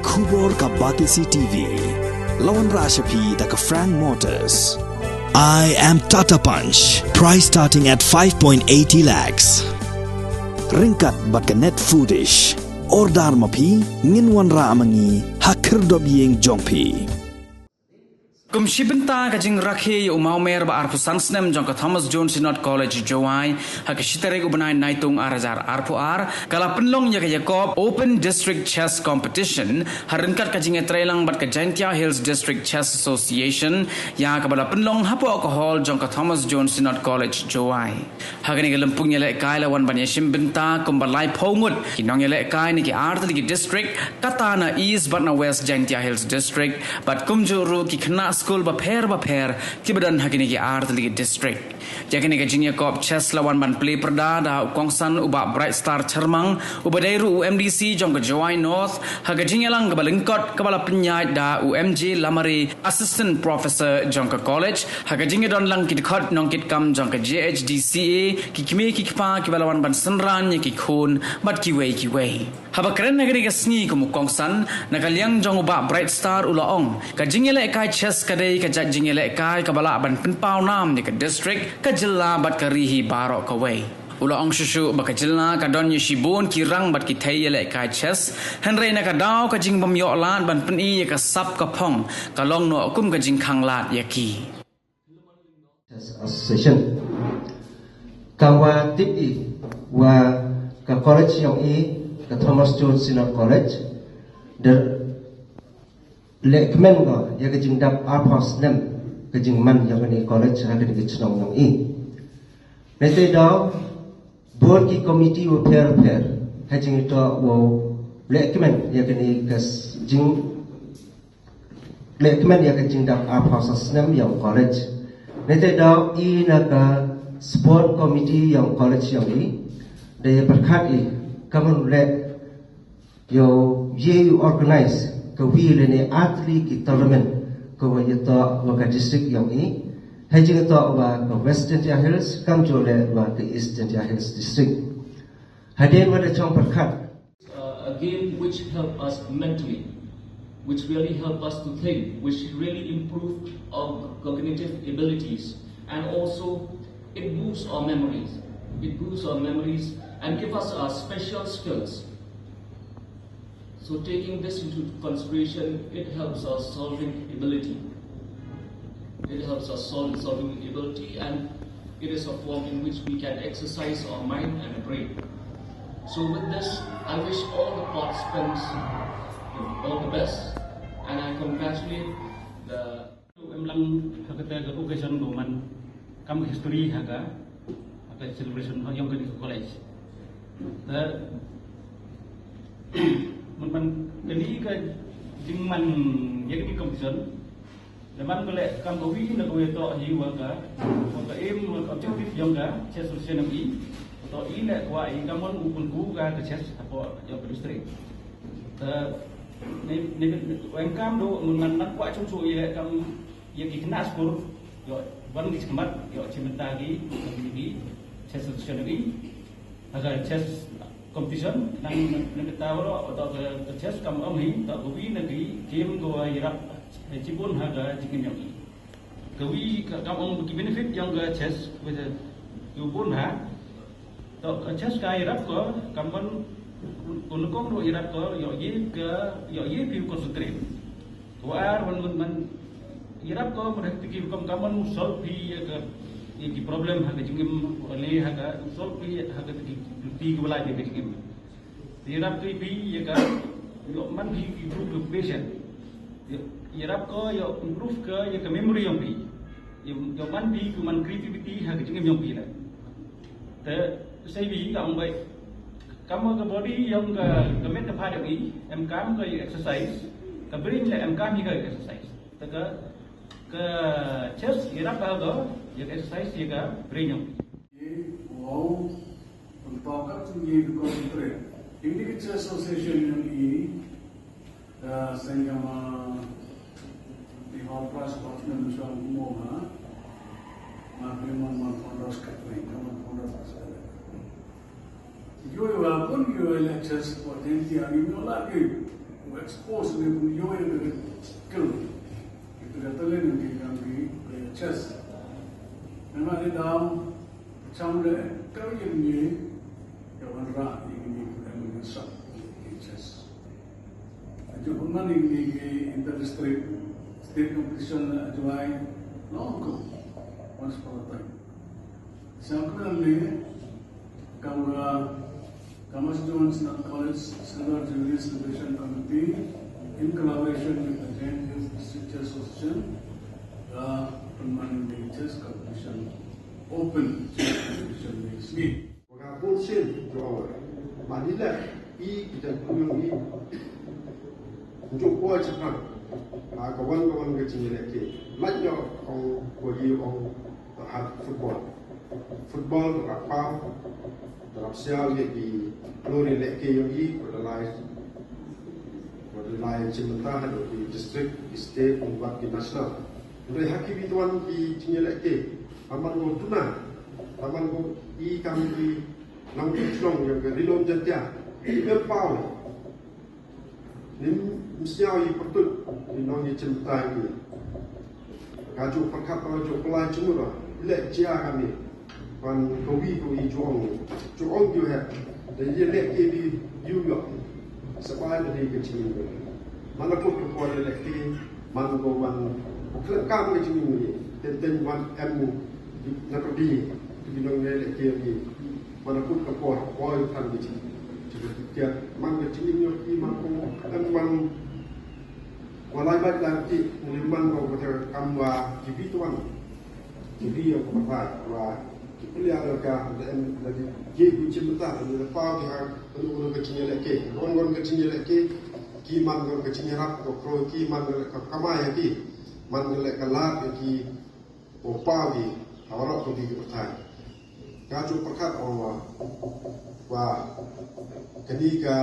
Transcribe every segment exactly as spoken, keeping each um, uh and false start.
Khubor ka Batesi T V. La wanrah sha phi da ka Frank Motors. I am Tata Punch. Price starting at five point eighty lakhs. Ryngkat bad ka Net Foodish. Order ma phi, ngin wanrah ma ngi ha khyrdop ïing jong phi. Kum shi bynta ka jingrakhe ïa u mawmer ba arphew san snem jong ka Thomas Jones Synod College Jowai, ha ka shi tarik u bnai Naitung ar hajar arphew ar, ka la pynlong ïa ka Jacob Open District Chess Competition, ha ryngkat ka jingïatreilang bad ka Jaintia Hills District Chess Association, ïa kaba la pynlong hapoh ka hall jong ka Thomas Jones Synod College Jowai. Ha kane ka lympung ïalehkai la wan ban ïashim bynta kumba laiphew ngut ki nongïalehkai na ki artylli ki district, kata na East bad na West Jaintia Hills District, bad kumjuh ruh ki khynnah skul bapher bapher kiba don ha kine ki artylli ki district. Ïa kane ka jingïakop chess la wan ban plie pyrda da u kongsan u Bah Bright Star Chyrmang, uba dei ruh u M D C jong ka Jowai North, ha ka jingïalang kaba lyngkot kaba la pynïaid da u M J Lamare, Assistant Professor jong ka college, ha ka jingïadon lang ki dkhot nongkitkam jong ka J H D C A, ki kmie ki kpa kiba la wan ban synran ïa ki khun bad kiwei kiwei. Haba kren ha kane ka sngi kum u kongsan, na ka liang jong u Bah Bright Star u la ong, ka jingïalehkai chess ka dei ka jait jingïalehkai kaba lah ban pynpaw nam ïa ka district, ka jylla bad ka ri hi baroh kawei. U la ong shuh shuh ba ka jylla ka don ïa shibun ki rang bad ki thei ïalehkai chess, hynrei na ka daw ka jingbym ïoh lad ban pyni ïa ka sap ka phong, ka long noh kum ka jingkhang lad ïa ki. Association. Ka wa tip i wa ka college yong i, ka Thomas Jones Synod College, da lehkmen ko ïa ka jingdap arphew snem ka jingman yong kane ka college ha kane ka chnong yong i. Nete da bun ki committee wa pher pher ha jingto wa lehkmen ïa kane ka s-, jing lehkmen ïa ka jingdap arphew snem yong college. Nete da i na ka sport committee yong college yong i, da ïa pyrkhat i ka mon leh ïoh ïa u organize ka wi lane artylli ki tournament ka wa ïa to wa ka district yong i, ha jingto wa ka West Jaintia Hills kamjooh leh wa ka East Jaintia Hills District. Hadien wa da chong pyrkhat. Uh, a game which help us mentally, which really help us to think, which really improve our cognitive abilities, and also it boosts our memories. It boosts our memories and give us our special skills. So taking this into consideration, it helps our solving ability. It helps us solve solving ability, and it is a form in which we can exercise our mind and brain. So with this, I wish all the participants, you know, all the best, and I congratulate the Em lang ha kata ka occasion ba man kam history ha ka, ha ka celebration ha yong ka college. Ta man man kani ka jingman ïa kani competition. Da man ba leh kam ka wi na ka wi to hi wa ka, wa ka aim wa ka objective yong ka chess association i. To i leh wa i ka mon u pun ku ka ka chess hapoh yong ka district. Ta ne ne wa em kam do man man man kwa chung chu i leh kam ïa ki khynnah skul, ïoh ban ki khmat, ïoh chim bynta ki, ki, ki chess association ki. Ha ka chess competition, nang, nang, nang kita waro, to ka, ka chess kam ong hi, to ka wi na ki game ko wa ïarap, eh, chibun ha ka jingim yong ki. Ka wi ka, kam ong ki benefit yong ka chess, with the, ki bun ha, to ka chess ka ïarap ko, kam ban, kun kong ro ïarap ko, ïoh ye ka, ïoh ye phi concentrate. Ko ar wan man man ïarap ko man ha ki kam kam man solve phi ïa ka, ïa ki problem ha ka jingim, le ha ka solve phi ha ka ki, ki, ki wala ïa ka jingim. Ïarap ki phi ïa ka, ïoh man phi ki improve ka patient. Ïoh, ïarap ko ïoh improve ka ïa ka memory yong phi. Ïoh, ïoh man phi ki man creativity ha ka jingim yong phi la. Te sei phi ka ong bai. Kam ka body yong ka, ka met ka phad yong i, em kam ka exercise, ka brain le em kam hi ka exercise. Te ka, ka chess ïarap ka, ka, ïa ka exercise ïa ka brain yong i. Wow, pynpaw ka tu ye ka concentrate. Ini ka chess association yong i, ka seng ka ma, the whole prize of the mission mo ma, ma pynmon man founders ka train, ka man founders ka. Yo, yo, kun yo le chess ko den ti ani no la ke. Wa Sports ne bun yo ya de skill. Itu da talent yang kita ambil dari chess. Memang ada dalam macam de kalau ini ya orang rak ini kita ambil sub di chess. Aja pun mana ini di inter district state competition aja lain. Long ago, once upon a time. Sangkran le, kama, kama Jones College Silver Jubilee Celebration Committee in collaboration with the Jain Hills District Chess Association, the Permanent Day Chess Competition, Open Chess Competition next week. Wa ka bun sien, jo, ma ni le, i, kita kuno i, jo, ko, chapang, a, kawan, kawan, ka chini le, ke, laj, jo, ong, ko, i, ong, ha football. Football, rap pau, rap siaw, ïa ki lori lehke ïong i, ko da lai, ko da lai chim bynta ha ki district, ki state, bad ki national. Hynrei ha ki bituan ki jingïalehke, ha man ko duna, ha man ko i kam ki nongkyrshnong ïa ka Ri Lum Jaintia, ki em pau. Nym siaw i pyrtuit i nongïashim bynta ki. Ka ju pyrkhat ba ju pynlait jingmut ba leh jia kane. Ban kawi kawi ju ong, ju ong ju heh. Da ïalehke bi ïoh ïoh. Sa bai da dei ka jingim. Man la put ka por ïalehke, man ko man. Khlem kam ka jingim ni. Teng teng wan em na pyrdi. Ki nongïalehke ki. Man la put ka por, por ïa than ki jingim. Jingim ki kiad, man ka jingim ïa ki, man ko, em man. Wa lai bait lang ki, ni man ko ka kam wa ki bituan. Ki bi ïa ko ka wa ki pynïar ka, da em, da ki, ki ku jim ta, da pau ki ha, ka nu ka jingïalehke. Ron ron ka jingïalehke, ki man ron ka jingïarap, ko kro ki man ka kamai ïa ki. Man ka leh ka lad ïa ki. Ko pau ki, ha waroh ko ki ki pyrthei. Ka ju pyrkhat ong wa, wa, kane ka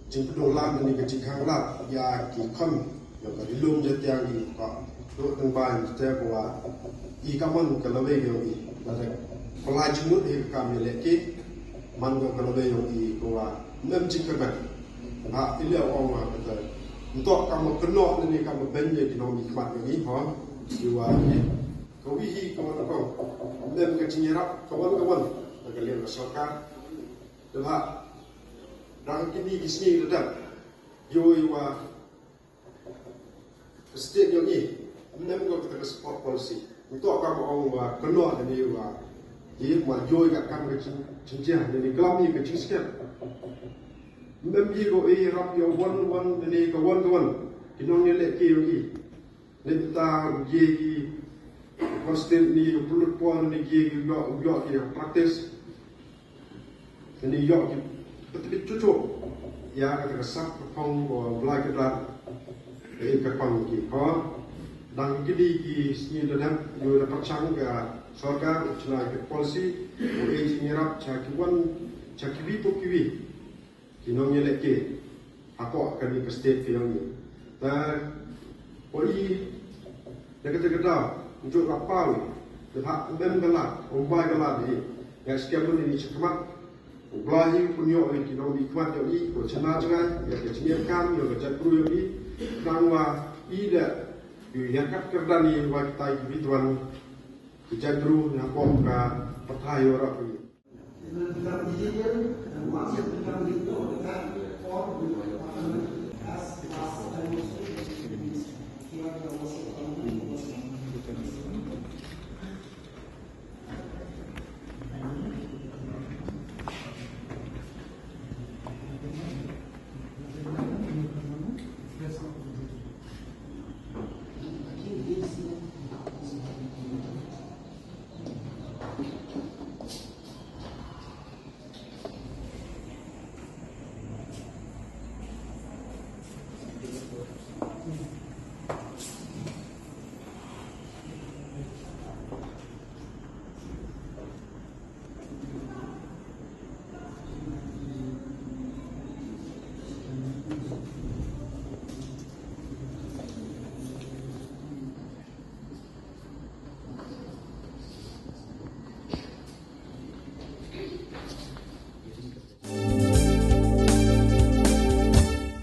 jingpyndoh lad, kane ka jingkhang lad ïa ki khon, ïa ka Ri Lum Jaintia ki, ka, to tang bai te ko wa, i ka man ka lawei ïa i, lada pynlait jingmut hi ka kam ïalehke, man ka lawei ïa i ko wa, nym jingkyrmen. Ha, i leh ong wa, kata, ntok kam kynnoh ne kam beiñ ne ki nongmihkhmat ne ni, ha, i wa, i, kawi hi ka wan ka wan. Nym ka jingïarap ka wan ka wan. Na ka liang ka sorkar. Dei ba. Dang kini ki sngi da dang. Ïoh i wa. Ka state ïoh ni. Nym ka kata ka sport policy. Ntok kam ong wa kynnoh ne ni wa. Ïa ma ïoh i ka kam ka jing, jingjia ne ni klam i ka jingskhem. Nym i ko i rap ïoh wan wan ne ni ka wan ka wan. Ki nongïalehke ïoh i. Nangta u ye ki constant ni u pynlut por ni ye ki u ïoh, u ïoh ki practice. Ni ïoh ki pynbit chuchu. Ïa kata ka sap ka phong u Blai Kynrad. Ka in ka phong ki. Ha. Dang kini ki sngi da dang ïoh da pyrshang ka sorkar u chna ki policy u e jingïarap cha ki wan cha kiwi pa kiwi. Ki nongïalehke hapoh kane ka state ka ïong i. Te ko i da kata ka daw njuk la paw i. Te ha em ka lad, um bai ka lad i. Nga skhem ni chakhmat. U Blai hi u pynïoh i ki nongmihkhmat ïong i, ko chynna jngai, ïa ka jingïakam, ïa ka jaitbru ïong i. Nang wa i da ïa kat kyrdan i wa kitai ki bituan ki jaitbru ïa hapoh ka pyrthei ïa rap i.